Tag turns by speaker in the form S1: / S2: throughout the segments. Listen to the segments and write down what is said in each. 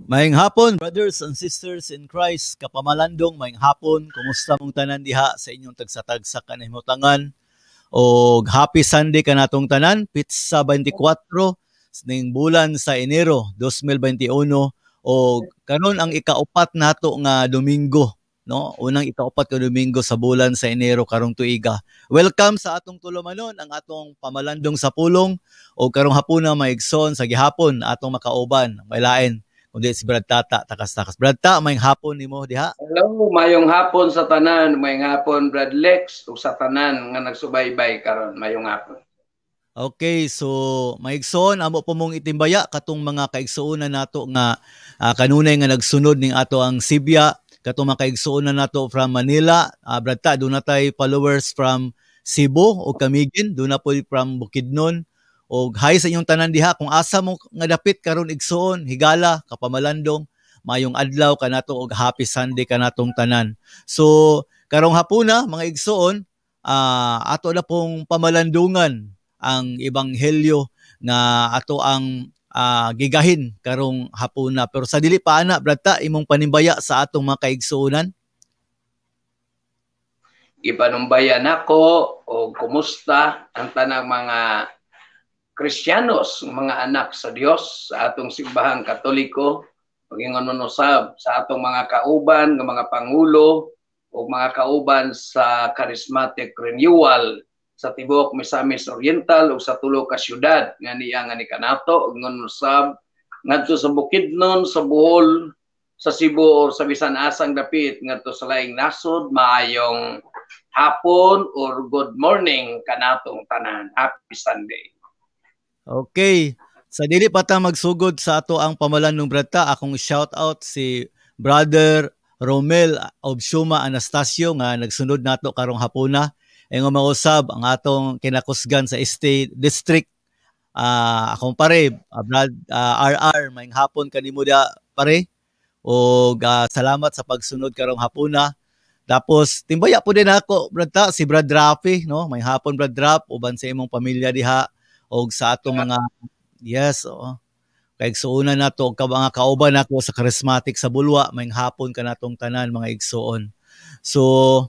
S1: Maayong hapon, brothers and sisters in Christ, kapamalandong, maayong hapon, kumusta mong tanan diha sa inyong tagsa-tagsa kanahimutangan? O happy Sunday kanatong tanan, petsa 24 ning bulan sa Enero 2021, o karon ang ikaupat nato nga Domingo, no? Unang ikaupat ka Domingo sa bulan sa Enero karong tuiga. Welcome sa atong tulumanon, ang atong pamalandong sa pulong, o karong hapuna, mga igsoon, sa gihapon atong makauban, may lain kundi si Brad Tata Takas-takas. Brad Ta, maayong hapon nimo diha.
S2: Hello, mayong hapon sa tanan, mayong hapon, Brad Lex, ug sa tanan nga nagsubaybay karon, mayong hapon.
S1: Okay, so mga igsoon, amo po mong itimbaya katong mga kaigsuonan nato nga kanunay nga nagsunod ning ato ang Sibya, katong mga kaigsuonan nato from Manila, Brad Ta, duna tay followers from Cebu o Camiguin, duna po from Bukidnon. Og hi sa inyong tanan diha kung asa mo nga dapit karon, igsoon, higala, kapamalandong, mayong adlaw kanato og happy Sunday kanatong tanan. So karong hapuna, mga igsoon, ato na pong pamalandungan ang ebanghelyo nga ato ang gigahin karong hapuna. Pero sa dili pa ana, Brad Ta, imong panimbaya sa atong mga kaigsuonan.
S2: Gipanumbayan nako og kumusta ang tanang mga Kristiyanos, mga anak sa Dios sa atong simbahang Katoliko, pagingon usab sa atong mga kauban nga mga pangulo o mga kauban sa Charismatic Renewal sa tibuok Misamis Oriental ug sa tulo ka syudad nga niya nga ni kanato, ug ingon usab ngadto sa Bukidnon, sa Bohol, sa Cebu or sa bisan asang dapit ngadto sa laing nasod, maayong hapon or good morning kanatong tanan. Happy Sunday.
S1: Okay. Sa dili pa ta magsugod sa ato ang pamalandong, Brad Ta, akong shout out si Brother Romel Obsuma Anastasio nga nagsunod nato karong hapuna. Ingon mausab ang atong kinakusgan sa State District, akong pare, Brad RR, maayong hapon kanimo da, pare. Og salamat sa pagsunod karong hapuna. Tapos timbaya po din ako, Brad Ta, si Brad Rafi, no? Maayong hapon, Brad Rap, uban sa imong pamilya diha og sa atong mga, yes, oo. Kay igsuonan nato og ka mga kauban nako sa Charismatic sa Bulwa, maayong hapon kanatong tanan, mga igsuon. So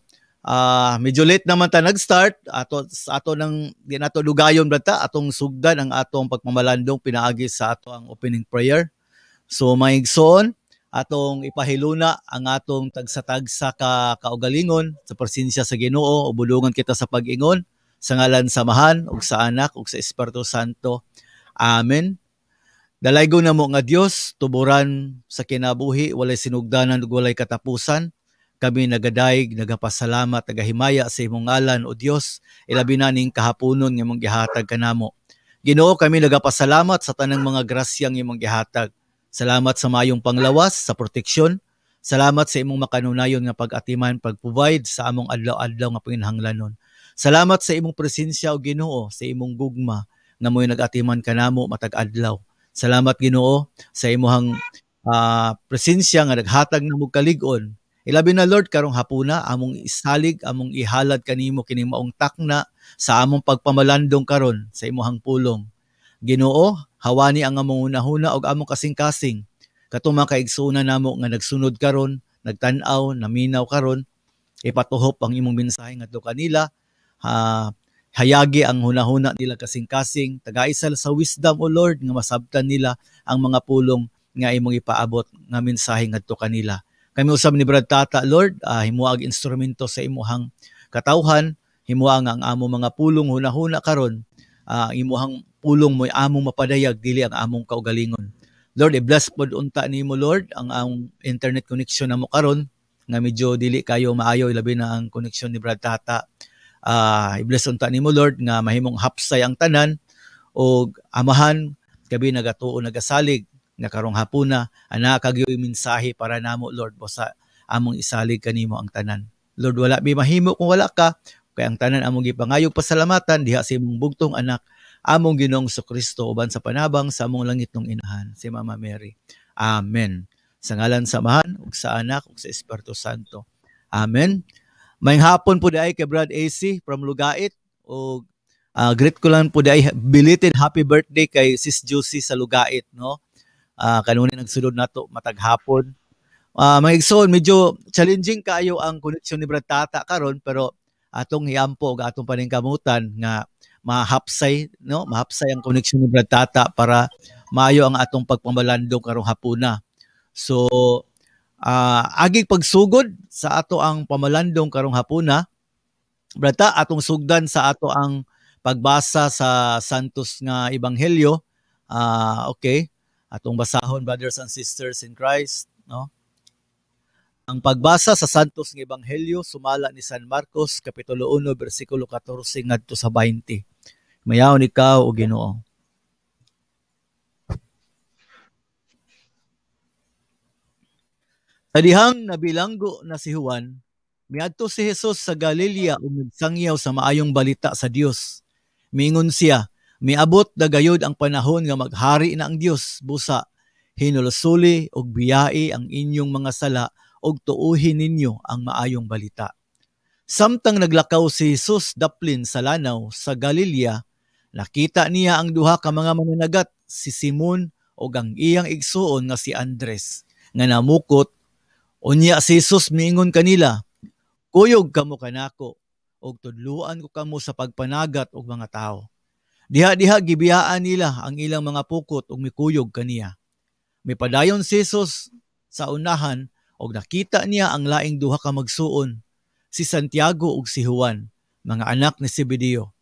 S1: medyo late naman ta nag-start, ato ato nang di nato dugayon, Brad Ta, atong sugdan ang atong pagmamalandong pinaagi sa ato ang opening prayer. So mga igsoon, atong ipahiluna ang atong tagsa-tagsa ka kaugalingon sa presensya sa Ginoo, ubulungan kita sa pag-ingon sa ngalan sa Amahan ug sa Anak ug sa Espiritu Santo. Amen. Dalaygon namo nga Dios, tuburan sa kinabuhi, walay sinugdanan ug walay katapusan. Kami nagadayeg, nagapasalamat, nagahimaya sa imong ngalan, o Dios, ilabi na ning kahaponon nga imong gihatag kanamo. Ginoo, kami nagapasalamat sa tanang mga grasyang imong gihatag. Salamat sa mayong panglawas, sa proteksyon. Salamat sa imong makanunayon nga pag-atiman, pag-provide sa among adlaw-adlaw nga panginahanglanon. Salamat sa imong presensya, o Ginoo, sa imong gugma nga mo'y nag-atiman kanamo matag adlaw. Salamat, Ginoo, sa imong presensya nga naghatag namo kalig-on. Ilabi na, Lord, karong hapuna among isalig, among ihalad kanimo kining maong takna sa among pagpamalandong karon sa imong pulong. Ginoo, hawani ang among hunahuna ug among kasing-kasing. Katong mga kaigsuonan namo nga nagsunod karon, nagtan-aw, naminaw karon, ipatuhop ang imong mensahe ngadto kanila. Hayagi ang hunahuna nila, kasing-kasing, tagai sila sa wisdom, O Lord, nga masabtan nila ang mga pulong nga imong ipaabot nga mensahe ngadto kanila. Kami usab ni Brad Tata, Lord, himuag instrumento sa imuhang katawhan, himua nga ang among mga pulong, hunahuna karon, imuhang pulong mo'y among mapadayag, dili ang among kaugalingon. Lord, i-bless pod unta nimo, Lord, ang internet connection namo karon nga medyo dili kayo maayo, ilabi na ang connection ni Brad Tata. I-bless unta nimo, Lord, nga mahimong hapsay ang tanan. Og Amahan, kami nagatuo, nagasalig nga karong hapuna ana kagyoy mensahe para namo, Lord, busa among isalig kanimo ang tanan. Lord, wala mi mahimo kung wala ka, kay ang tanan among gipangayog pasalamatan diha sa imong bugtong anak, among Ginoong Kristo, uban sa panabang sa among langitnong inahan, si Mama Mary. Amen. Sa ngalan sa Amahan ug sa Anak ug sa Espiritu Santo. Amen. Maayong hapon po diay kay Brad AC from Lugait, og greet ko lang po diay, belated happy birthday kay Sis Josie sa Lugait, no. Kanunay nagsulod nato matag hapon. Mga igsoon, medyo challenging kaayo ang connection ni Brad Tata karon, pero atong hiampo ug atong paningkamutan nga mahapsay, no? Mahapsay ang connection ni Brad Tata para maayo ang atong pagpamalandong karong hapuna. So agig pagsugod sa ato ang pamalandong karong hapuna, Brad Ta, atong sugdan sa ato ang pagbasa sa Santos nga Ebanghelyo. Okay. Atong basahon, brothers and sisters in Christ, no? Ang pagbasa sa Santos nga Ebanghelyo sumala ni San Marcos kapitulo 1 bersikulo 14 ngadto sa 20. Mayaon ikaw o Ginoo. Sa dihang nabilanggo na si Juan, miadto si Jesus sa Galilea ug nagsangyaw sa maayong balita sa Dios. Miingon siya, miabot na gayod ang panahon nga maghari na ang Dios, busa hinulasuli og biyai ang inyong mga sala og tuuhin ninyo ang maayong balita. Samtang naglakaw si Jesus daplin sa lanaw sa Galilea, nakita niya ang duha ka mga mananagat, si Simon ug ang iyang igsuon nga si Andres, nga namukot. Unya si Jesus miingon kanila, kuyog kamo kanako ug tudluan ko kamo sa pagpanagat og mga tawo. Diha-diha gibiyaan nila ang ilang mga pukot ug mikuyog kaniya. Mipadayon si Jesus sa unahan ug nakita niya ang laing duha ka magsuon, si Santiago ug si Juan, mga anak ni Zebedeo.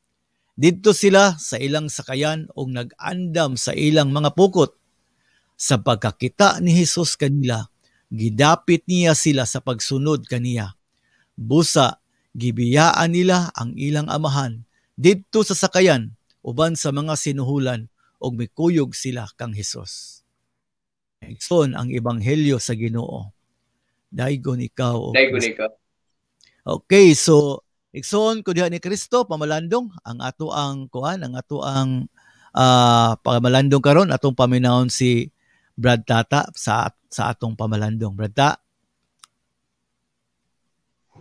S1: Didto sila sa ilang sakayan ug nag-andam sa ilang mga pukot. Sa pagkakita ni Jesus kanila, gidapit niya sila sa pagsunod kaniya. Busa, gibiyaan nila ang ilang amahan didto sa sakayan uban sa mga sinuhulan ug mikuyog sila kang Hesus. Igsoon ang ebanghelyo sa Ginoo. Daigon ikaw.
S2: Daigon ikaw.
S1: Okay, so igsoon ko diha ni Kristo pamalandong ang ato ang kuan, ang ato ang pamalandong karon, atong paminawon si Brad Tata sa atong pamalandong. Brad Ta.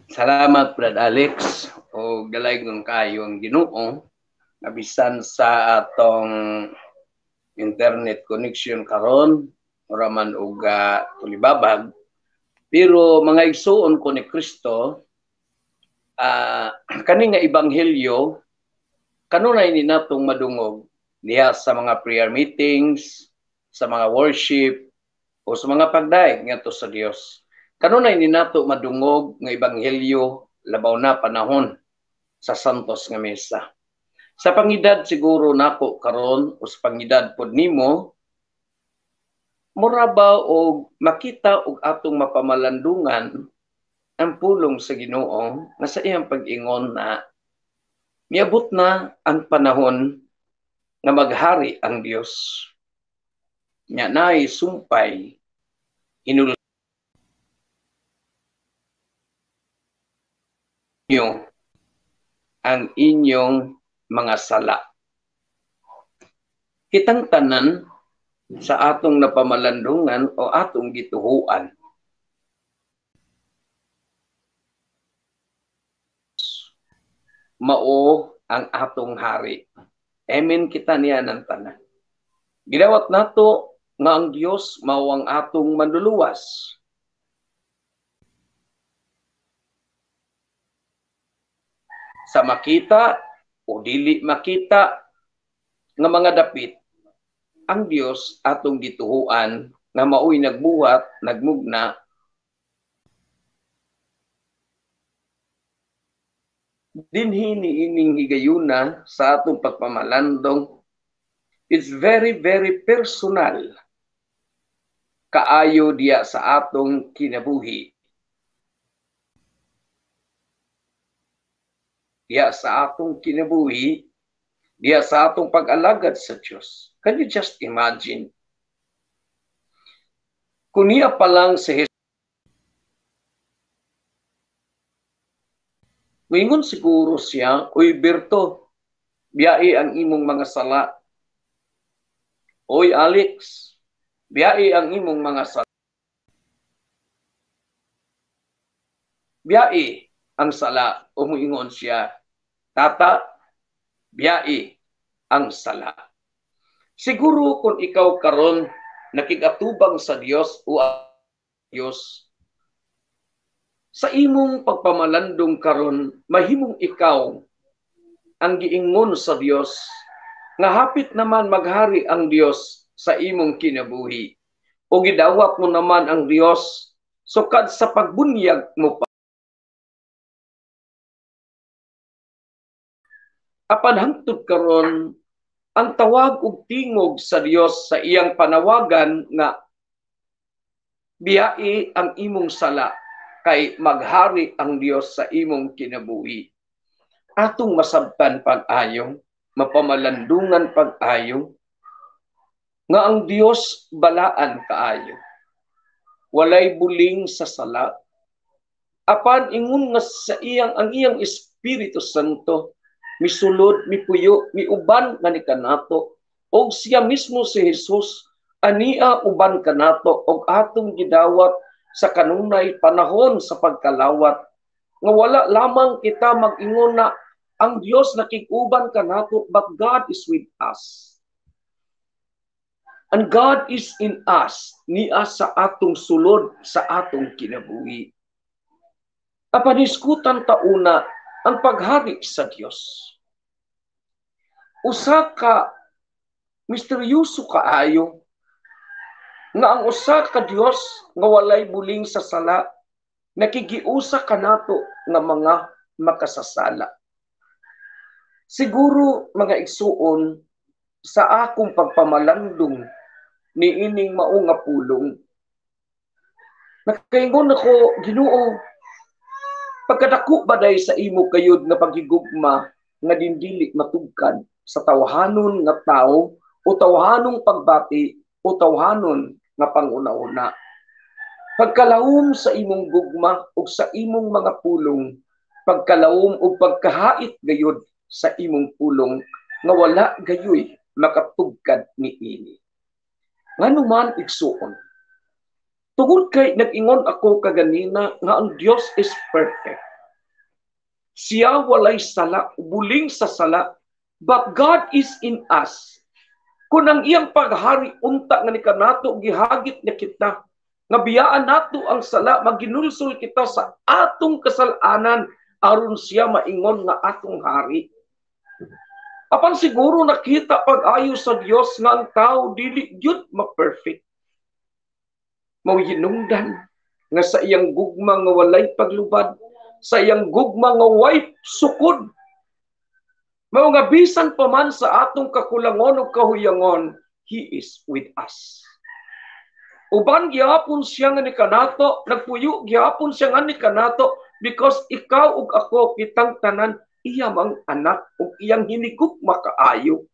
S2: Salamat Brad Alex, o galaygon kayo ang Ginoo nabisan sa atong internet connection karon ora man og tulibabag, pero mga igsuon ko ni Kristo, kani nga ebanghelyo kanunay ni natong madungog diha sa mga prayer meetings, sa mga worship o sa mga pagdaig ngadto sa Dios. Kanunay ni nato madungog nga ebanghelyo labaw na panahon sa Santos nga Misa. Sa pangidad siguro nako karon o sa pangidad pod nimo, mura ba og makita og atong mapamalandungan ang pulong sa Ginoo nga sa iyang pag-ingon na miabot na ang panahon nga maghari ang Dios. Nya naay sumpay hinul ang inyong mga sala. Kitang tanan sa atong napamalandungan o atong gituhuan, mao ang atong hari. Amen kita niya ng tanan. Gidawat nato nga ang Dios mao ang atong manluluwas. Sa makita o dili makita nga mga dapit, ang Dios atong gituhuan nga maoy nagbuhat, nagmugna dinhi niining higayuna sa atong pagpamalandong. It's very, very personal kaayo diya sa atong kinabuhi. Diya sa atong kinabuhi, diya sa atong pag-alagad sa Dios. Can you just imagine? Kung niya pa lang si Jesus, moingon siguro siya, "Uy Berto, biyai ang imong mga sala. Oy Alex, biyai ang imong mga sala. Biyai ang sala." Umuingon siya, "Tata, biyai ang sala." Siguro kung ikaw karon Nakigatubang sa Dios o Dios. Sa imong pagpamalandong karon, mahimong ikaw ang giingon sa Dios nga hapit naman maghari ang Dios sa imong kinabuhi. O gidawat mo naman ang Dios sukad sa pagbunyag mo pa. Apan hangtod karon, ang tawag ug tingog sa Dios sa iyang panawagan nga biyai ang imong sala kay maghari ang Dios sa imong kinabuhi. Atong masabtan pag-ayo, mapamalandungan pag-ayo, nga ang Dios balaan kaayo. Walay buling sa sala. Apan ingon nga sa iyang ang iyang Espiritu Santo misulod, mipuyo, miuban nga ni kanato, og siya mismo si Jesus ania uban kanato og atong gidawat sa kanunay panahon sa pagkalawat nga wala lamang kita mag-ingon na ang Dios nakig-uban kanato, but God is with us. And God is in us, niya sa atong sulod, sa atong kinabuhi. Apan hisgutan tauna ang paghari sa Dios. Usa ka misteryoso kaayo nga ang usa ka Dios nga walay buling sa sala nakigiusa kanato nga mga makasasala. Siguro mga igsuon, sa akong pagpamalandong niining mao nga pulong, nakaingon ako, Ginoo, pagkadako ba day sa imo kayod nga paghigugma nga dindili matugkad sa tawhanon nga tao o tawhanong pagbati o tawhanon nga panguna-una. Pagkalawom sa imong gugma ug sa imong mga pulong, pagkalawom ug pagkahait gayud sa imong pulong nga wala gayoy makatugkad niini. Ngano man igsuon, tungod kay nag-ingon ako kaganina nga ang Dios is perfect. Siya walay sala, buling sa sala, but God is in us. Kung ang iyang paghari unta nga ni kanato gihagit niya kita, nga biyaan nato ang sala, maginulsol kita sa atong kasalanan aron siya maingon nga atong hari. Apan siguro nakita pag-ayo sa Dios nga ang tao dili gyud ma-perfect. Mao hinungdan nga sa iyang gugma nga walay paglubad, sa iyang gugma nga way sukod. Mao nga bisan pa man sa atong kakulangon o kahuyangon, He is with us. Uban gihapon siya nga ni kanato, nagpuyo gihapon siya nga ni kanato, because ikaw ug ako kitang tanan iya mang anak ug iyang hinigugma kaayo.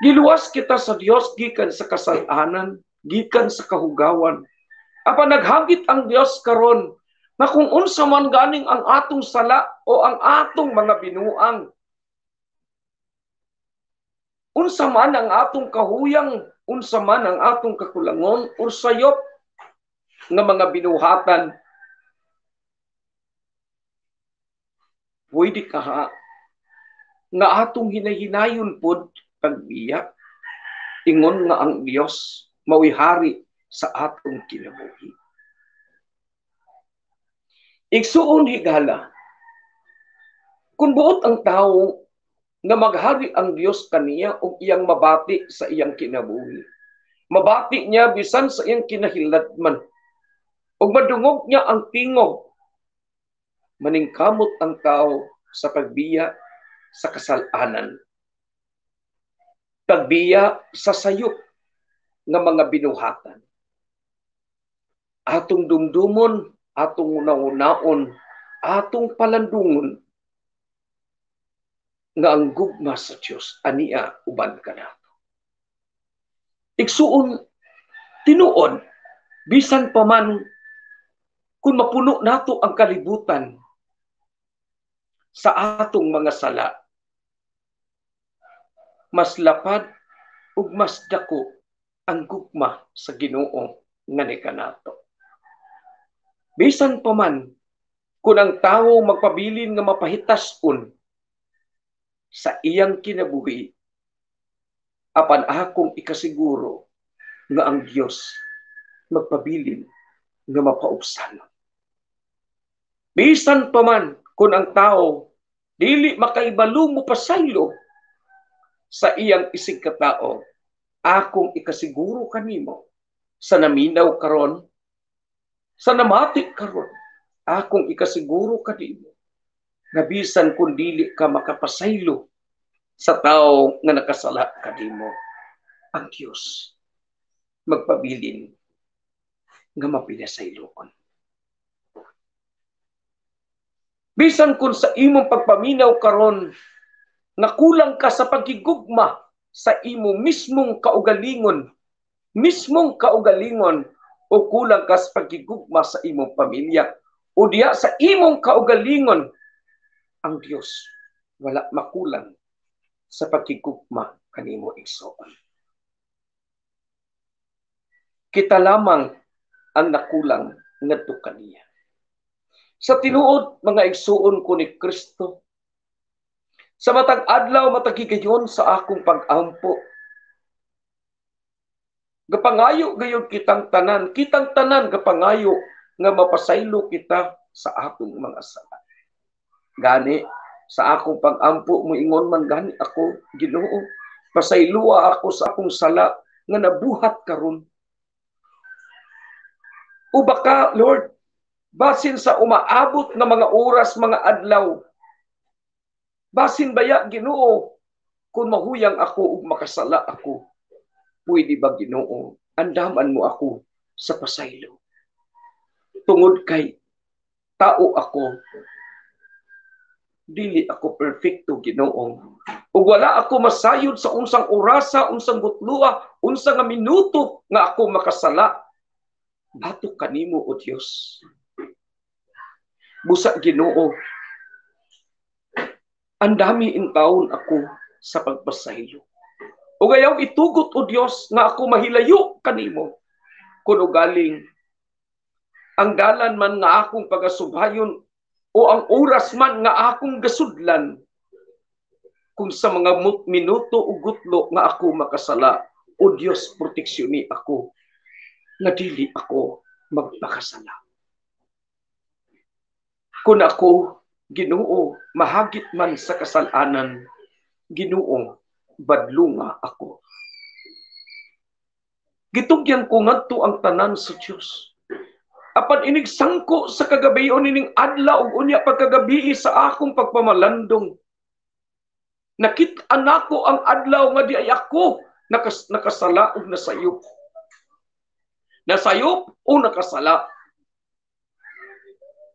S2: Giluwas kita sa Dios gikan sa kasalanan, gikan sa kahugawan. Apan naghagit ang Dios karon na kung unsa man ganing ang atong sala o ang atong mga binuang, unsa man ang atong kahuyang, unsa man ang atong kakulangon or sayop nga mga binuhatan, pwede ka ha nga atong hinahinayon pod pagbiya, ingon nga ang Dios mao'y hari sa atong kinabuhi. Igsuon higala, kung buot ang tawo nga maghari ang Dios kaniya ug iyang mabati sa iyang kinabuhi, mabati niya bisan sa iyang kinahiladman, ug madungog niya ang tingog, maningkamot ang tao sa pagbiya sa kasalanan, pagbiya sa sayop nga mga binuhatan. Atong dumdumon, atong unaon, atong palandungon nga ang gugma sa Dios ania uban kanato. Igsuon tinuod, bisan pa man kung mapuno nato ang kalibutan sa atong mga sala, mas lapad ug mas dako ang gugma sa Ginoo nga ni kanato. Bisan pa man kung ang tawo magpabilin nga mapahitason sa iyang kinabuhi, Apan akong ikasiguro nga ang Dios magpabilin nga mapaupsan. Bisan pa man kung ang tao dili makaibalo mo pasaylo sa iyang isig katao, akong ikasiguro kanimo sa naminaw karon, sa namati karon, akong ikasiguro kanimo nga bisan kung dili ka makapasaylo sa tao nga nakasala kanimo, ang Dios magpabilin nga mapinasayloon. Bisan kung sa imong pagpaminaw karon nga kulang ka sa pagigugma sa imo mismong kaugalingon, o kulang ka sa pagigugma sa imong pamilya, o diya sa imong kaugalingon, ang Dios wala makulang sa pagigugma kanimo, igsoon. Kita lamang ang nakulang ngadto kaniya. Sa tinuod, mga igsuon ko ni Kristo, sa matag adlaw, matag higayon sa akong pag-ampo, gapangayo gayud kitang tanan gapangayo nga mapasaylo kita sa atong mga sala. Gani sa akong pag-ampo, moingon man gani ako, "Ginoo, pasayloa ako sa akong sala nga nabuhat karon." O baka, Lord, basin sa umaabot na mga oras, mga adlaw, basin baya, Ginoo, kung mahuyang ako ug makasala ako, pwede ba, Ginoo, andaman mo ako sa pasaylo? Tungod kay tao ako, dili ako perfecto, Ginoo. Ug wala ako masayod sa unsang orasa, unsang gutloa, unsang nga minuto nga ako makasala. Batok kanimo, O Dios. Busa, Ginoo, andami intawon ako sa pagpasaylo. O ayaw itugot, O Dios, nga ako mahilayo kanimo. Kung ugaling ang dalan man nga akong pagasubayon o ang oras man nga akong gasudlan, kung sa mga minuto o gutlo nga ako makasala, O Dios, proteksyoni ako nga dili ako magpakasala. Kung ako, Ginoo, mahagit man sa kasalanan, Ginoo, badlunga ako. Gitugyan ko ngadto ang tanan sa Dios. Apan inig sangko sa kagabion ining adlaw ug unya pagkagabii sa akong pagpamalandong, nakit-an nako ang adlaw nga di ay ako nakasala ug nasayop. Nasayop o nakasala.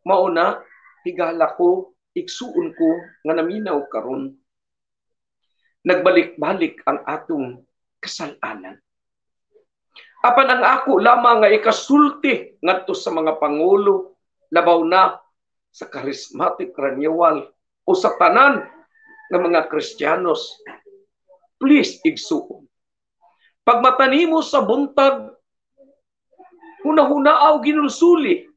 S2: Mauna, higala ko, igsuon ko nga naminaw karon. Nagbalik-balik ang atong kasalanan. Apan ang ako lamang nga ikasulti ngadto sa mga pangulo, labaw na sa charismatic renewal o sa tanan ng mga Kristiyanos. Please, igsuon. Pagmata nimo sa buntag, hunahunaaw ginulsuli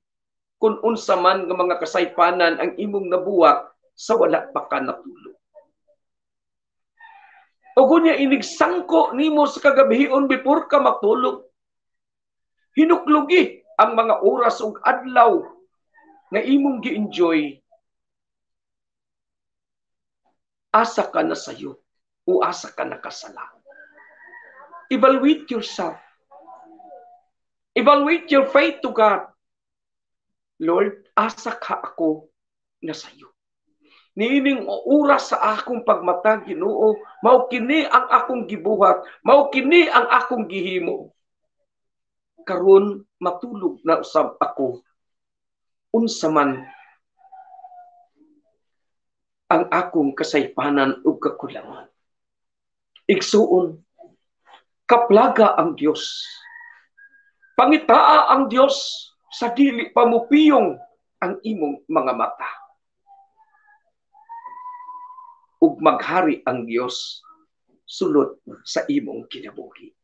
S2: kung unsa man nga mga kasaypanan ang imong nabuhat sa wala pa ka natulog. O kunya inigsangko nimo sa kagabion before ka matulog, hinuklugi ang mga oras ug adlaw nga imong gi-enjoy, asa ka na sayo o asa ka nakasala. Evaluate yourself. Evaluate your faith to God. Lord, asa ka ako na sayo? Niining oras sa akong pagmata, Ginoo, mao kini ang akong gibuhat, mao kini ang akong gihimo. Karon matulog na usab ako. Unsa man ang akong kasaypanan ug kakulangan? Igsuon, kaplaga ang Dios. Pangitaa ang Dios sa dili pa mupiyong ang imong mga mata. Ug maghari ang Dios sulod sa imong kinabuhi.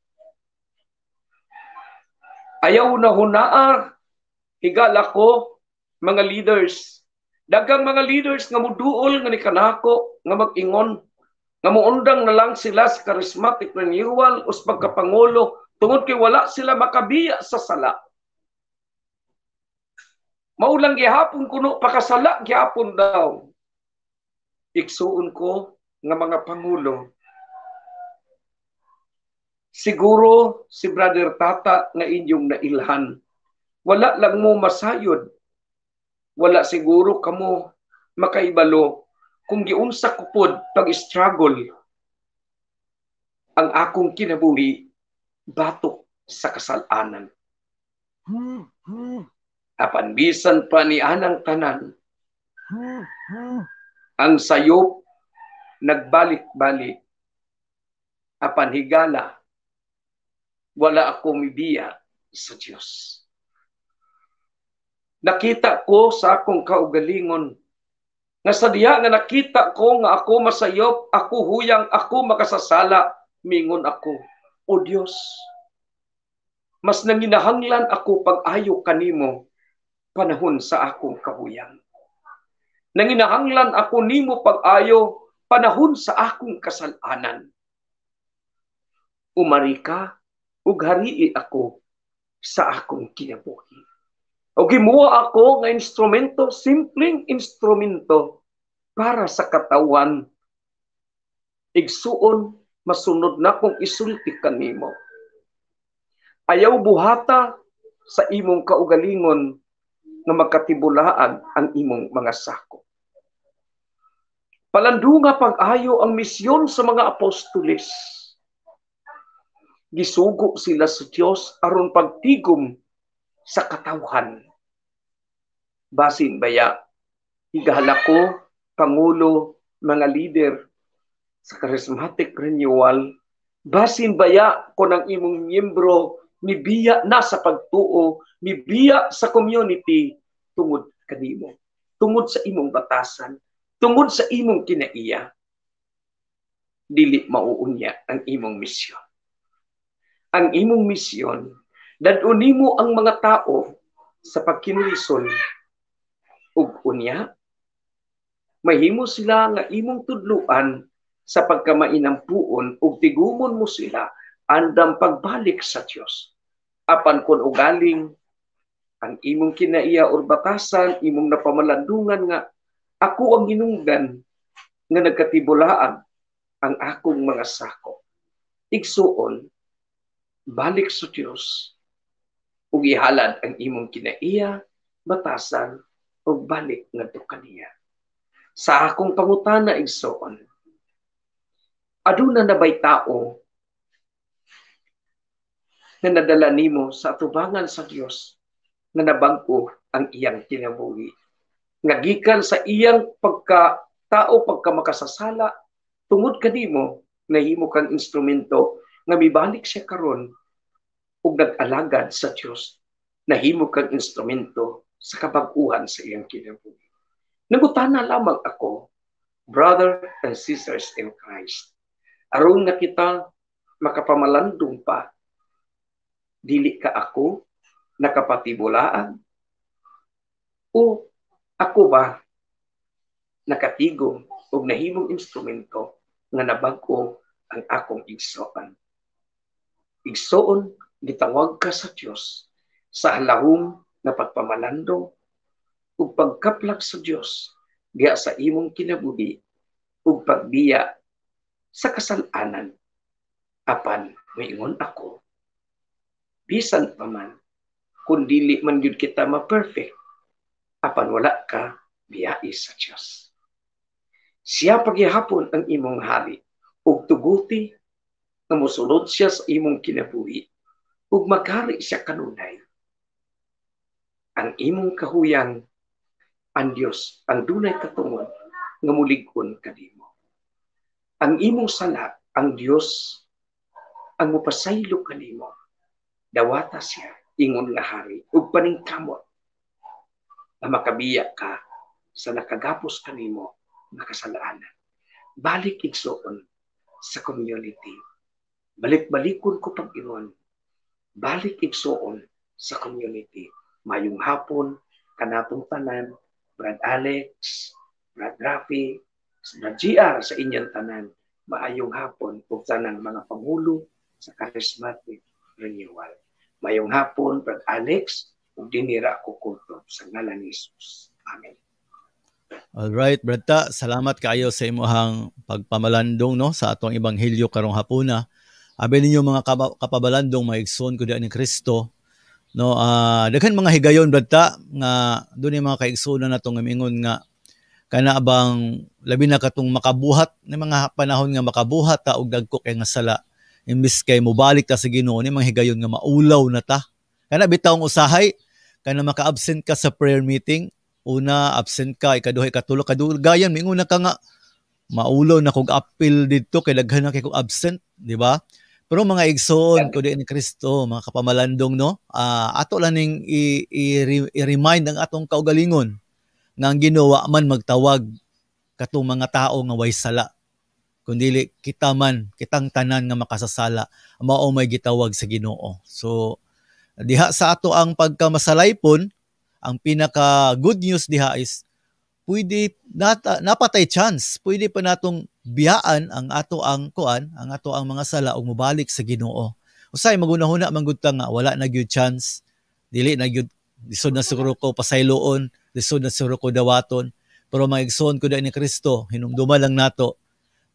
S2: Ayaw na hunaar, higala ko, mga leaders. Daghang mga leaders nga muduol nga ni kanako nga mag-ingon. Nga muundang na lang sila sa charismatic renewal o sa pagkapangulo tungod kay wala sila makabiya sa sala. Maulang gihapon kuno, pakasala gihapon daw. Igsuon ko nga mga pangulo, siguro si Brother Tata nga inyong nailhan, wala lang mo masayod. Wala siguro kamo makaibalo kung giunsa ko pod pag-struggle ang akong kinabuhi batok sa kasalanan. Apan bisan pa ni anang tanan, ang sayop nagbalik-balik, apan higala, wala ako mibiya sa Dios. Nakita ko sa akong kaugalingon nga sa diha nga nakita ko nga ako masayop, ako huyang, ako makasasala, mingon ako, "O Dios, mas nanginahanglan ako pag-ayo kanimo panahon sa akong kahuyang. Nanginahanglan ako nimo pag-ayo panahon sa akong kasalanan. Umari ka ug harii ako sa akong kinabuhi." O gimuha ako nga instrumento, simpleng instrumento para sa katawan. Igsuon, masunod na kong isulti kanimo. Ayaw buhata sa imong kaugalingon nga magkatibulaan ang imong mga sako. Palandunga pag-ayo ang misyon sa mga apostoles. Gisugo sila sa Dios aron pagtigom sa katawhan. Basin baya, higahala ko, pangulo, mga leader sa charismatic renewal, basin baya ko ng imong miyembro mibiya na sa pagtuo, mibiya sa community tungod kanimo, tungod sa imong batasan, tungod sa imong kinaiya. Dili mauunya ang imong misyon. Ang imong misyon, dad-on nimo ang mga tao sa pagkinulisol ug unya mahimo sila nga imong tudluan sa pagkamainampuon ug tigumon mo sila andam pagbalik sa Dios. Apan kon ugaling ang imong kinaiya or batasan, imong napamalandungan nga ako ang hinungdan nga nagkatibulaan ang akong mga sako, igsuon, balik sa Dios ug ihalad ang imong kinaiya, batasan ug balik ngadto kaniya. Sa akong pangutana, igsoon, aduna na bay tao na nadala nimo sa atubangan sa Dios nga nabag-o ang iyang kinabuhi, nga gikan sa iyang pagka tao, pagka makasasala, tungod kanimo nahimo kang instrumento nga mibalik siya karon ug nag-alagad sa Dios, nahimo kang instrumento sa kabag-uhan sa iyang kinabuhi? Nangutana lamang ako, brother and sisters in Christ, aron nga kita makapamalandong pa, dili ka ako nakapatibulaan o ako ba nakatigom og nahimong instrumento nga nabag-o ang akong igsoon? Igsoon, gitawag ka sa Dios sa halahom nga pagpamalandong ug pagkaplag sa Dios diha sa imong kinabuhi ug pagbiya sa kasalanan. Apan moingon ako, bisan pa man kung dili man gyud kita ma-perfect, apan wala ka biyai sa Dios. Siya paghihapon ang imong hari ug tuguti nga mosulod siya sa imong kinabuhi ug maghari siya kanunay. Ang imong kahuyang, ang Dios ang dunay katungod nga mulig-on kanimo. Ang imong sala, ang Dios ang mopasaylo kanimo. Dawata siya ingon nga hari ug paningkamot na makabiya ka sa nakagapos kanimo nga kasalanan. Balik, igsoon, sa community. Balik-balikon ko pag-ingon. Balik, igsoon, sa community. Mayong hapon kanatong tanan, Brad Alex, Brad Rafi, Brad GR, sa inyong tanan.
S3: Maayong hapon ug tanang mga pangulo sa Charismatic Renewal. Maayong hapon, Brad Alex, ug dinira ko kutob sa ngalan ni Jesus. Amen.
S1: All right, Brad Ta, salamat kaayo sa imuhang pagpamalandong, no, sa atong ebanghelyo karong hapuna. Abi ninyo mga kapabalandong, maigsoon ko diha ni Kristo, no, daghan mga higayon, Brad Ta, nga dunay mga kaigsuonan nato nga mingon nga kana bang labi na katong makabuhat ni mga panahon nga makabuhat ta og dagko kay nga sala, imbis kay mobalik ta sa Ginoo, ni mga higayon nga maulaw na ta. Kana bitawng usahay kana maka-absent ka sa prayer meeting, una absent ka, ikaduha, ikatulo, kadugayan mingon na ka nga maulaw na kog apil didto kay daghan na kay kog absent, di ba? Pero mga igsoon ko ni Kristo, mga kapamalandong, no, ato lang ning i-remind ang atong kaugalingon nga ang Ginoo man magtawag katong mga tao nga way sala, kundili kita man, kitang tanan nga makasasala mao may gitawag sa Ginoo. So diha sa ato ang pagkamasalaypon, ang pinaka good news diha is pwede napatay chance, pwede pa natong biyaan ang ato ang kuan, ang ato ang mga sala ug mobalik sa Ginoo. Usay magunahuna man gud ta nga wala na gyud chance, dili na gyud, lisod na siguro ko pasayloon, lisod na siguro ko dawaton. Pero mga igsoon ko ni Kristo, hinumduma lang nato,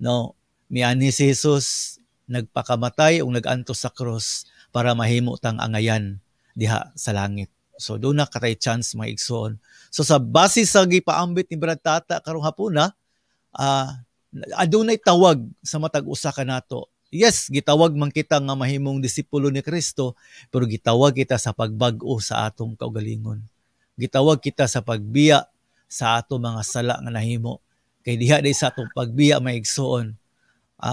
S1: no, mianhi si Jesus, nagpakamatay ug nag-antos sa cross para mahimo tang angayan diha sa langit. So doon na katay chance, mga igsoon. So sa base sa gipaambit ni Brad Tata karong hapuna, adunay tawag sa matag usa ka nato. Yes, gitawag man kita nga mahimong disipulo ni Kristo, pero gitawag kita sa pagbag-o sa atong kaugalingon. Gitawag kita sa pagbiya sa ato mga sala nga nahimo. Kay diha day sa atong pagbiya, mga igsoon.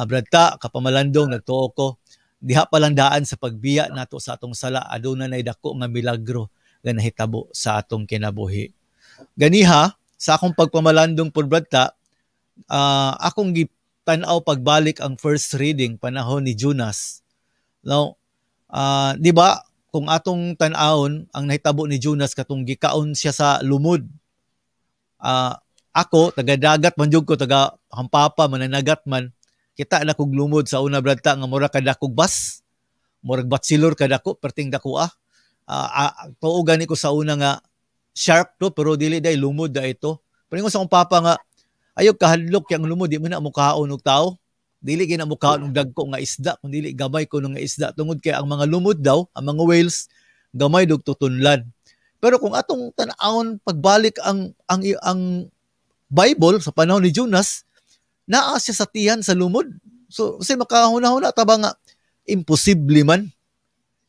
S1: Brad Ta, kapamalandong, nagtuo ko, diha pa lang daan sa pagbiya nato sa atong sala, aduna nay dako nga milagro nga nahitabo sa atong kinabuhi. Ganiha, sa akong pagpamalandong po, Brad Ta, akong tan-aw pagbalik ang first reading, panahon ni Jonas. Now, di ba, kung atong tan-awon ang nahitabo ni Jonas katong gikaon siya sa lumod. Ako, taga dagat man jud ko, taga Hampapa, mananagat man, kita na kog lumod sa una, Brad Ta, nga mura kadakog bas, murag batsilor kadako, perting dako ah. Tuo gani ko sa una nga shark to, pero dili day, lumod da ito. Pero ingon sa akong papa nga, ayaw kahadlok yang lumod, di mo na mukaon og tao. Dili gyud na mukaon og dagko nga isda, kun dili gamay ko nga isda, tungod kay ang mga lumod daw, ang mga whales, gamay dog tutunlan. Pero kung atong tan-awon pagbalik ang Bible sa panahon ni Jonas, naa siya sa tiyan sa lumod. So kasi makahuna-huna ta ba nga imposible man.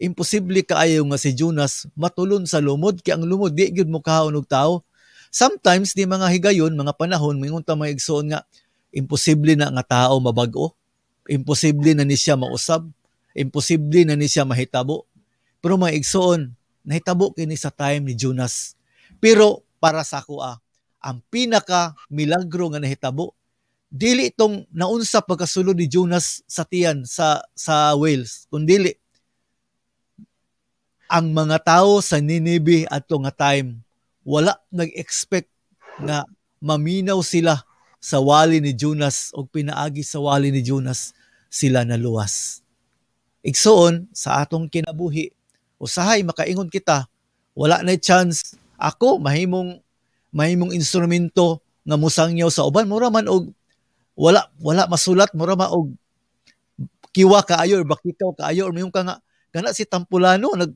S1: Imposible kaayo nga si Jonas matulon sa lumod kay ang lumod di gyud mukaon og tao. Sometimes di mga higayon, mga panahon, mingon ta, mga igsoon, nga imposible na nga tao mabag-o. Imposible na ni siya mausab. Imposible na ni siya mahitabo. Pero mga igsoon, nahitabo kini sa time ni Jonas. Pero para sa ako ang pinaka milagro nga nahitabo dili itong naunsa pagkasulod ni Jonas sa tiyan sa whales, kundili ang mga tao sa Nineveh adto nga time wala nag-expect nga maminaw sila sa wali ni Jonas o pinaagi sa wali ni Jonas sila naluwas. Igsoon, sa atong kinabuhi, usahay makaingon kita, wala na chance ako mahimong instrumento nga musangyaw sa uban, mura man og wala masulat, mura man og kiwa kaayo or bakikaw kaayo or mayong ka nga kana si Tampulano nag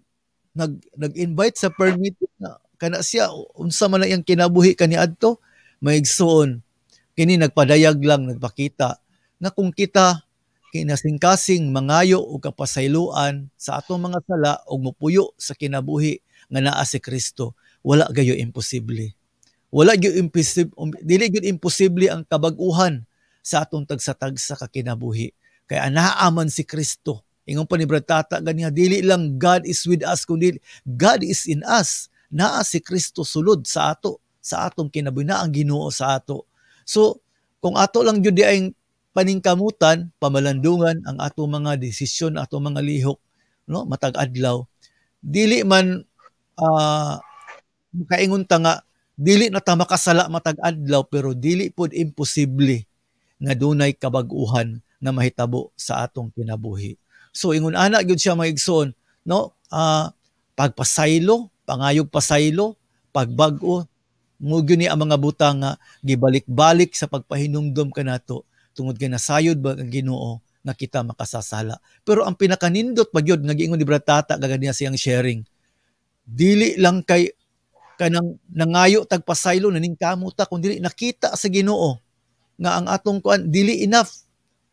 S1: nag nag-invite sa permit na kana siya, unsa man na iyang kinabuhi kaniadto. Maigsoon, kini nagpadayag lang, nagpakita nga kung kita kinasingkasing mangayo og kapasayloan sa atong mga sala ug mopuyo sa kinabuhi nga naa si Kristo, wala gayo imposible. Wala gyud imposible, dili gyud imposible ang kabag-uhan sa atong tagsa-tagsa ka kinabuhi. Kay anaa man si Kristo. Ingon pa ni Brad Tata ganiha, dili lang God is with us, kundi God is in us. Naa si Kristo sulod sa ato, sa atong kinabuhi, naa ang Ginoo sa ato. So, kung ato lang gyud ay paningkamutan, pamalandungan ang atong mga desisyon, atong mga lihok, no, matag adlaw, dili man makaingon ta nga dili na ta makasala matag adlaw, pero dili pod imposible nga dunay kabag-uhan nga mahitabo sa atong kinabuhi. So ingon ana gyud siya, mga igsoon, no? Pagpasaylo, pangayog pasaylo, pagbag-o, mo gyud ni ang mga butang nga gibalik-balik sa pagpahinumdom kanato tungod kay nasayod ba ang Ginoo nga kita makasasala. Pero ang pinakanindot pa gyud nga giingon ni Brad Tata kaganiya siyang sharing, dili lang kay kanang nangayo tag pasaylo, naningkamot ta, kun dili nakita sa Ginoo nga ang atong kuan dili enough.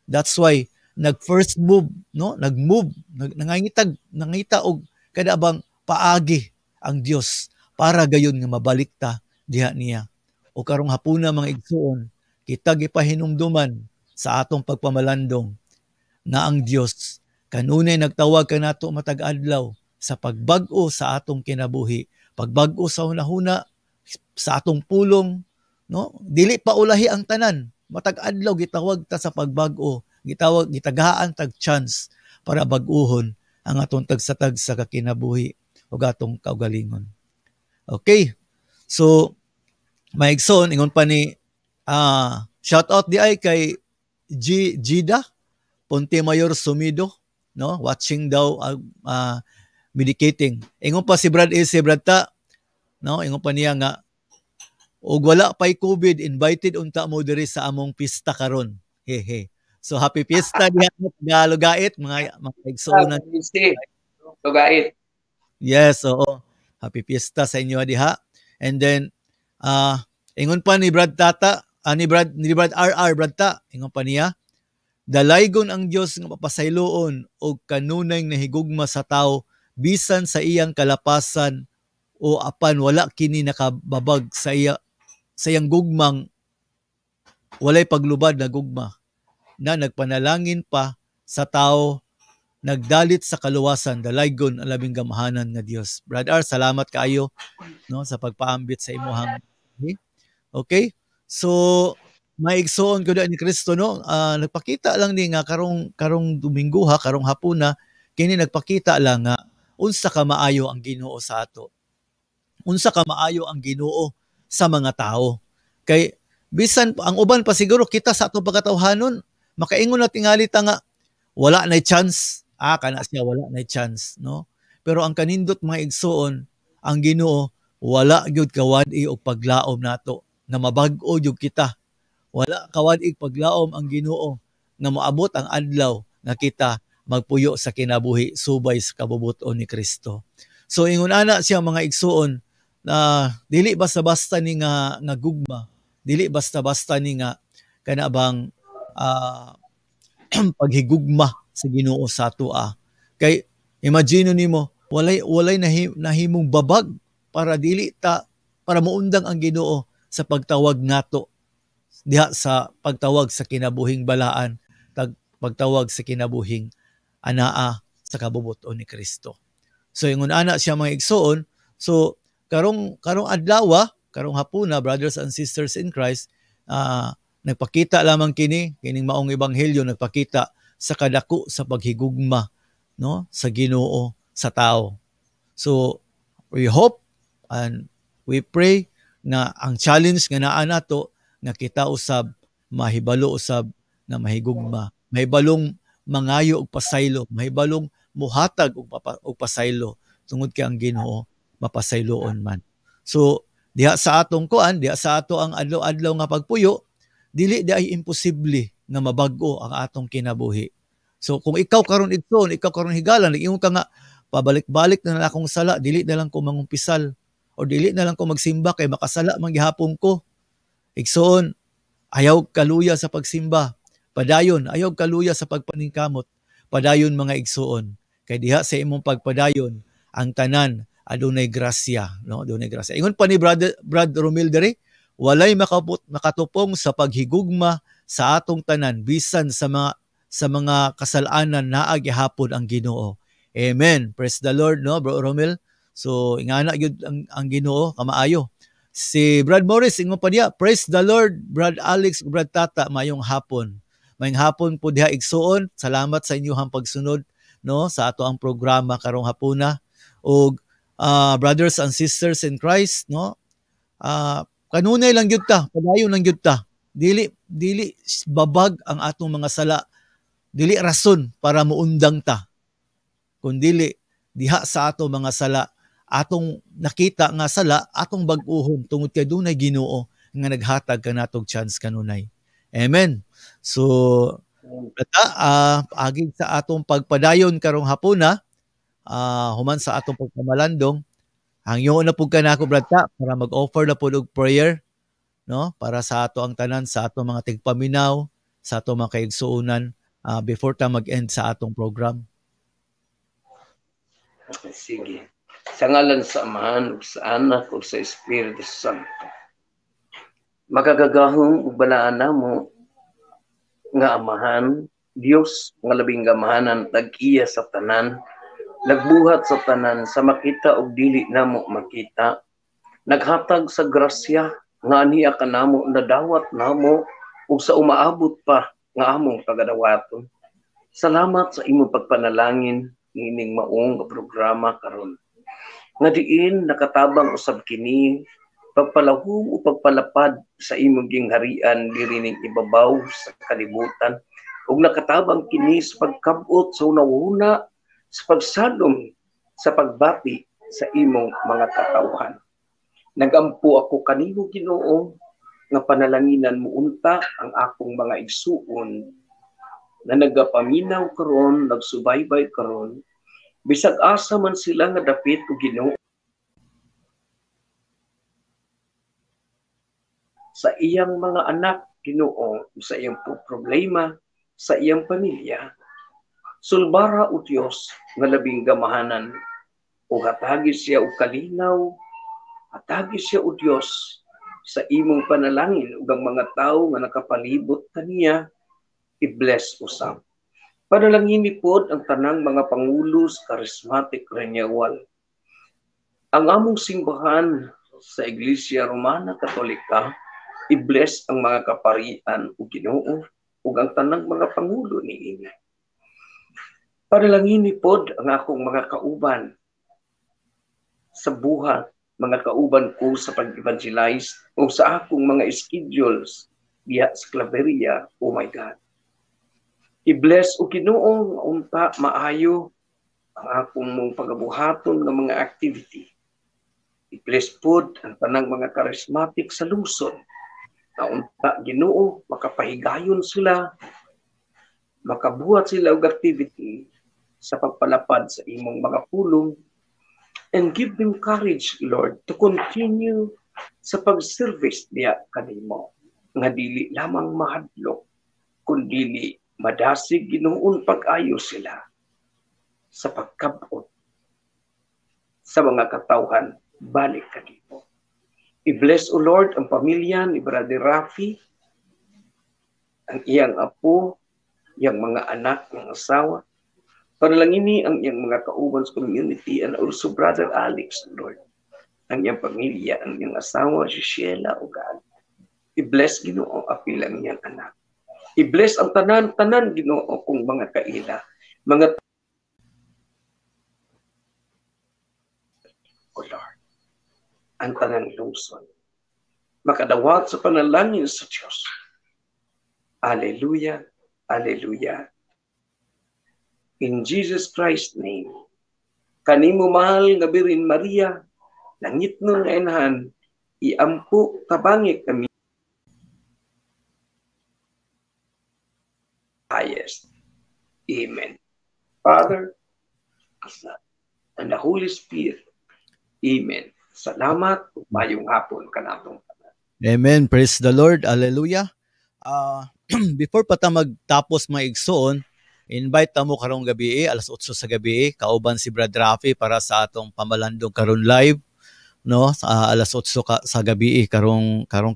S1: That's why nag first move, no, nag-move, nangangitag nangita og kada bang paagi ang Dios para gayon nga mabalik ta diha niya. O karong hapuna, mga igsuon, kita gipahinumduman sa atong pagpamalandong nga ang Dios kanunay nagtawag kanato matag adlaw sa pagbag-o sa atong kinabuhi, pagbag-o sa hunahuna, sa atong pulong, no? Dili pa ulahi ang tanan. Matag adlaw gitawag ta sa pagbag-o, gitawag, gitagaan tag chance para bag-uhon ang atong tagsa-tagsa ka kinabuhi ug atong kaugalingon. Okay. So maigsoon, ingon pa ni shout out di ay kay G Gida Ponte Mayor Sumido, no, watching daw, medicating. Ingon pa si Brad A, si Brad Ta, no, ingon pa niya nga og wala pay COVID, invited unta mo diri sa among pista karon. Hehe. So happy fiesta diha sa Lugait, mga igsuonan.
S2: Lugait.
S1: Yes, oo. Happy fiesta sa inyo diha. And then ingon pa ni Brad Tata, ni Brad RR, Brad Ta, ingon pa niya, dalaygon ang Dios nga mapasayloon og kanunay nahigugma sa tao bisan sa iyang kalapasan o apan wala kini nakababag sa iyang gugmang walay paglubad na gugma na nagpanalangin pa sa tao nagdalit sa kaluwasan. Dalaygon ang labing gamhanan nga Dios. Brad R, salamat kaayo, no, sa pagpaambit sa imuhang. Okay, so maigsoon ko ni Kristo, no, nagpakita lang ni nga karong karong Domingo ha, karong hapuna kini, nagpakita lang nga unsa ka maayo ang Ginoo sa ato, unsa ka maayo ang Ginoo sa mga tao, kay bisan ang uban pa siguro kita sa atong pagkatawhanon makaingon na tingali ta nga wala na chance, kana siya, wala na chance, no? Pero ang kanindot, mga igsoon, ang Ginoo wala gyud kawad-i og paglaom nato na mabag-o gyud kita. Wala kawad-i paglaom ang Ginoo nga moabot ang adlaw nga kita magpuyo sa kinabuhi subay sa kabubuton ni Kristo. So ingon ana siya, mga igsuon, na dili basta-basta ni nga nga gugma, dili basta-basta ni nga kana bang paghigugma sa Ginoo sa atoa. Kay imagine nimo, walay nahimong babag para dili ta para moundang ang Ginoo sa pagtawag nato diha sa pagtawag sa kinabuhing balaan, pagtawag sa kinabuhing anaa sa kabubuton ni Kristo. So ingon ana siya, mga igsoon. So karong karong adlaw, karong hapuna, brothers and sisters in Christ, nagpakita lamang kini kining maong ebanghelyo, nagpakita sa kadako sa paghigugma, no, sa Ginoo sa tao. So we hope and we pray nga ang challenge nga naa nato nga kita usab mahibalo usab nga mahigugma, mahibalong mangayo og pasaylo, mahibalong muhatag og pasaylo tungod kay ang Ginoo mapasayloon man. So diha sa atong kuan, diha sa ato ang adlaw-adlaw nga pagpuyo, dili di ay imposible nga mabag-o ang atong kinabuhi. So kung ikaw karon igsoon, ikaw karon higala, nag-ingon ka nga pabalik-balik na lang akong sala, dili na lang ko mangumpisal o dili na lang ko magsimba kay makasala man gihapon ko. Igsoon, ayaw kaluya sa pagsimba. Padayon, ayaw kaluya sa pagpaningkamot. Padayon, mga igsoon. Kay diha sa imong pagpadayon, ang tanan adunay grasya, no? Adunay grasya. Ingon pa ni Brother Brad Romil diri, walay makatupong sa paghigugma sa atong tanan bisan sa mga kasalanan, naa gihapon ang Ginoo. Amen. Praise the Lord, no, Bro Romel. So ingana gyud ang Ginoo kamaayo. Si Brad Morris, ingon pa niya, "Praise the Lord, Brad Alex, Brad Tata, mayong hapon." Mayong hapon po diha, igsuon. Salamat sa inyong pagsunod, no, sa ato ang programa karong hapuna. Og brothers and sisters in Christ, no? Kanunay lang gyud ta, padayon lang gyud ta. Dili dili babag ang atong mga sala. Dili rason para muundang ta, kundili diha sa ato mga sala, atong nakita nga sala, atong bag-uhon tungod kay dunay Ginoo nga naghatag kanatog chance kanunay. Amen. So agig sa atong pagpadayon karong hapuna, human sa atong pagpamalandong, hangyoon na pud ka nako, Brad Ta, para mag-offer na pud og prayer, no, para sa ato ang tanan, sa atong mga tigpaminaw, sa atong mga kaigsuonan, before ta mag-end sa atong program.
S2: Sige. Sa ngalan sa Amahan, ug sa Anak, ug sa Espiritu Santo. Makagagahom ug balaan namo nga Amahan, Dios nga labing gamahanan, tag-iya sa tanan, nagbuhat sa tanan sa makita ug dili namo makita, naghatag sa grasya nga aniya kanamo nadawat namo ug sa umaabot pa nga among pagadawaton. Salamat sa imong pagpanalangin niining maong nga programa karon, nga diin nakatabang usab kini pagpalahum o pagpalapad sa imong gingharian diri ning ibabaw sa kalibutan, ug nakatabang kini sa pagkabot sa hunahuna, sa pagsadom, sa pagbati sa imong mga katawhan. Nagampo ako kanimo, Ginoo, nga panalanginan mo unta ang akong mga igsuon na nagapaminaw karon, nagsubaybay karon, bisag asa man sila nga dapit o Ginoo sa iyang mga anak, Ginoo, sa iyang problema, sa iyang pamilya. Sulbara o Dios nga labing gamahanan, o hatagi siya og kalinaw, hatagi siya o Dios sa imong panalangin ug ang mga tawo nga nakapalibot kaniya, i-bless usab. Panalangin ni pod ang tanang mga pangulo sa Charismatic Renewal. Ang among simbahan sa Iglesia Romana Katolika, i-bless ang mga kaparian ug Ginoo ug ang tanang mga pangulo niini. Panalangin ni pod ang akong mga kauban sa buhat, mga kauban ko sa pag-evangelize o sa akong mga schedules diha sa Claveria, oh my God. I-bless o Ginoo unta maayo ang akong mong pagabuhaton nga mga activity. I-bless pod ang tanang mga charismatic sa lungsod. Na unta Ginoo makapahigayon sila, makabuhat sila og activity sa pagpalapad sa imong mga pulong, and give them courage, Lord, to continue sa pag-service niya kanimo nga dili lamang mahadlok kundili madasig Ginoon pag-ayo sila sa pagkabot sa mga katawhan balik kanimo. I-bless, O Lord, ang pamilya ni Brother Rafi, ang iyang apo, iyang mga anak, ang asawa. Panalangini ang iyang mga kauban sa community, and also Brother Alex, Lord, ang iyang pamilya, ang iyang asawa, si Sheila, O God. I-bless, Ginoo, apil ang iyang anak. I-bless ang tanan-tanan, Ginoo, kung mga kaila, mga O Lord, ang tanang lungsod. Makadawat sa panalangin sa Diyos. Alleluia, alleluia. In Jesus Christ's name, kanimo mahal nga Birhen Maria, langit nun nga inahan, iampo tabangi kami. Highest. Amen. Father, Son, and the Holy Spirit. Amen. Salamat. Mayong hapon kanatong.
S1: Amen. Praise the Lord. Hallelujah. Before pa ta magtapos mga igsoon, invite ta mo karong gabi, alas 8 sa gabi, kauban si Brad Rafi para sa atong pamalandong karon live, no? Alas 8 sa gabi karong karong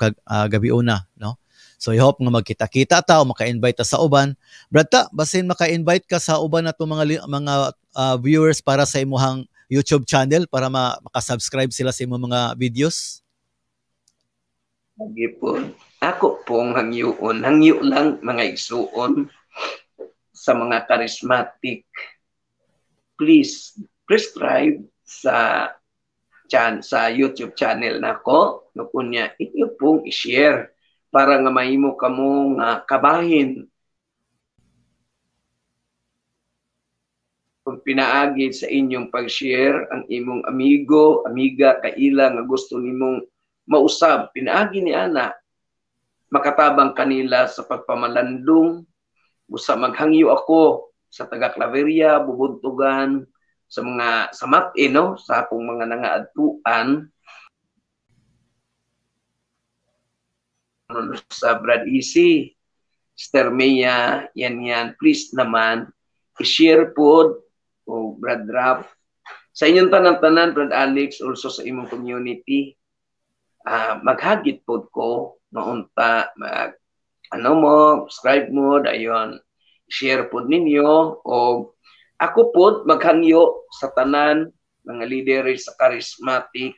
S1: gabi una, no? So I hope nga magkita-kita ta o maka-invite ta sa uban. Brad Ta, basin maka-invite ka sa uban nato mga viewers para sa imuhang YouTube channel para maka-subscribe sila sa imong mga videos.
S2: Sige po. Ako pong hangyuon. Hangyo lang mga igsuon sa mga charismatic. Please prescribe sa YouTube channel nako. No kunya inyo pong i-share para nga mahimo kamo nga kabahin Pinaagi sa inyong pag-share ang imong amigo, amiga, kaila nga gusto nimong mausab, pinaagi ni ana makatabang kanila sa pagpamalandong. Busa maghangyo ako sa taga Claveria, Bubuntugan, sa mga samat no, sa akong mga nangaadtuan sa Brad Easy, Sister Mia, yan, please naman i-share pod o Brad Rap sa inyong tanan-tanan, Brad Alex, also sa imong community. Maghagit pod ko maunta mag ano mo, subscribe mo, dayon share pod ninyo, o ako pod maghangyo sa tanan mga leaders sa charismatic.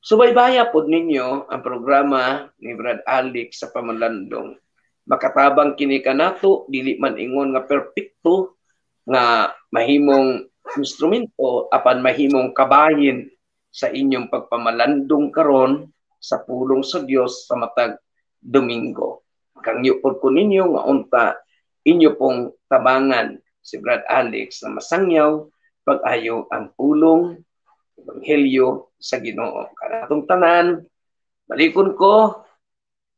S2: Subaybaya pod ninyo ang programa ni Brad Alex sa pamalandong. Makatabang kini kanato, dili man ingon nga perpekto nga mahimong instrumento, apan mahimong kabahin sa inyong pagpamalandong karon sa pulong sa Dios sa matag Domingo. Kangyo pod ko ninyo nga unta inyo pong tabangan si Brad Alex na masangyaw pag-ayo ang pulong ebanghelyo sa Ginoo. Kanatong tanan, balikon ko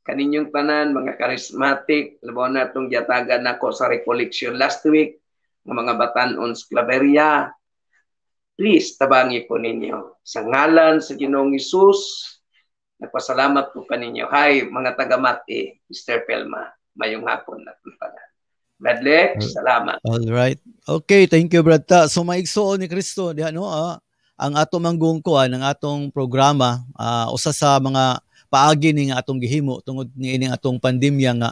S2: kaninyong tanan mga charismatic, labaw na itong giatagan nako sa recollection last week ng mga batan-on sa Claveria. Please tabangi po ninyo. Sa ngalan sa Ginoong Hesus, nagpasalamat po kaninyo. Hi mga taga-Mati, Mr. Pelma, mayong hapon na tanan. Brad Lex, salamat.
S1: All right. Okay, thank you, Brad Ta. So maigsuon ni Kristo diha no, ang ato manggungkuan, ang atong programa, usa sa mga paagi ni nga atong gihimo tungod niining atong pandemya nga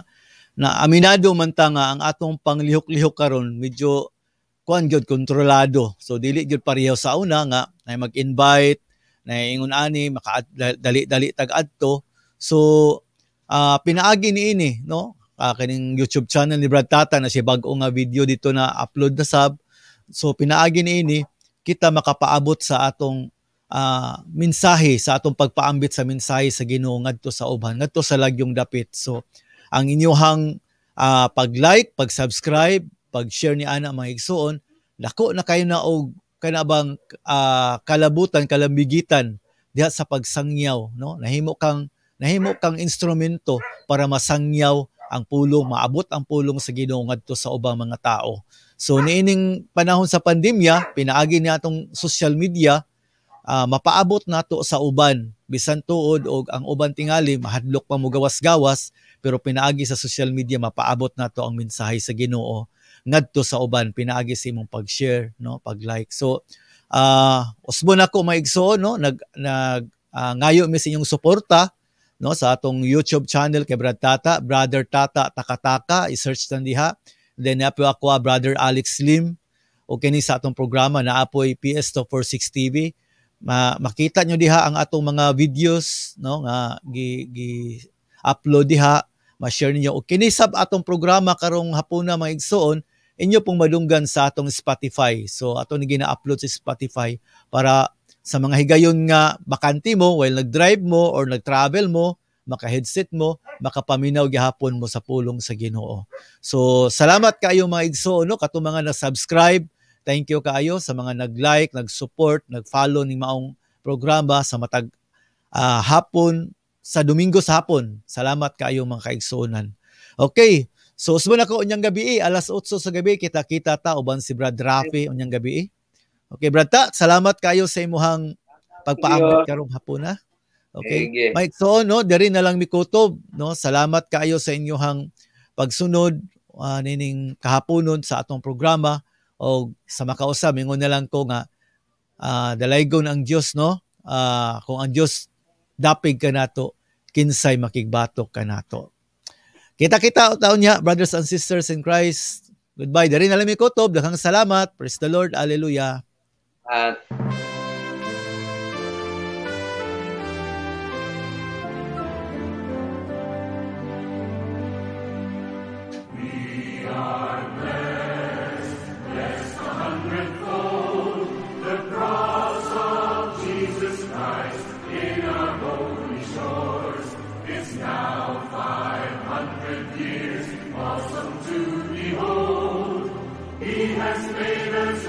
S1: na aminado man ta nga ang atong panglihok-lihok karon medyo kuan gyud, kontrolado. So dili gyud pareho sa una nga na mag-invite, na ingon ani maka dali-dali tag adto. So pinaagi niini no, kining YouTube channel ni Brad Tata na siya bag-o nga video dito na upload na sab. So pinaagi niini kita makapaabot sa atong mensahe, sa atong pagpaambit sa mensahe sa Ginoo ngadto sa uban, ngadto sa lagyong dapit. So ang inyuhang pag-like, pag-subscribe, pag-share ni ana mga igsuon, dako na kayo na og kana bang kalabutan, kalambigitan diha sa pagsangyaw, no? Nahimo kang instrumento para masangyaw ang pulong, maabot ang pulong sa Ginoo ngadto sa ubang mga tao. So niining panahon sa pandemya, pinaagi ni atong social media, mapaabot nato sa uban bisan tuod og ang uban tingali mahadlok pa mo gawas-gawas, pero pinaagi sa social media mapaabot nato ang mensahe sa Ginoo ngadto sa uban pinaagi sa imong pag-share, no, pag-like. So usbon ako maigsoon no, nag nag ngayo mi sa inyong suporta no sa atong YouTube channel kay Brad Tata, Brother Tata Takataka, i-search tan diha. Then naapoy ako Brother Alex Lim, o kini sa atong programa naapoy PS246 TV. Makita nyo diha ang atong mga videos no nga gi, gi upload diha, ma-share ninyo. O kini sab atong programa karong hapuna mga igsoon, inyo pong madunggan sa atong Spotify. So ato ni gina-upload sa Spotify para sa mga higayon nga bakante mo while nag-drive mo or nag-travel mo, maka-headset mo, makapaminaw gihapon mo sa pulong sa Ginoo. So salamat kaayo mga igsoon no, katong mga na-subscribe. Thank you kaayo sa mga nag-like, nag-support, nag-follow ning maong programa sa matag hapon sa Domingo sa hapon. Salamat kaayo mga kaigsuonan. Okay. So usbon ako unyang gabi, alas 8 sa gabi kita-kita ta uban si Brad Rafi unyang gabi. Okay, Brad Ta, salamat kayo sa imuhang pagpaambit karong hapon ha. Okay. Mike, so no, diri na lang mikutob, no. Salamat kaayo sa inyuhang pagsunod nining kahaponon sa atong programa o sa makausab ingon na lang ko nga dalaygon ang Dios no. Kung ang Dios dapig kanato, kinsay makigbatok kanato. Kita-kita taon niya, brothers and sisters in Christ. Goodbye. Dari na lang mikutob. Daghang salamat. Praise the Lord. Hallelujah.
S4: We are blessed, blessed a hundredfold, the cross of Jesus Christ in our holy shores is now 500 years, awesome to behold. He has made us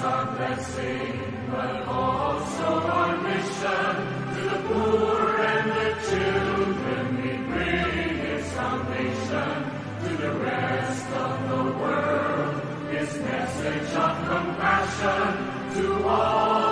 S4: Our blessing, but also our mission. To the poor and the children we bring His salvation. To the rest of the world, His message of compassion. To all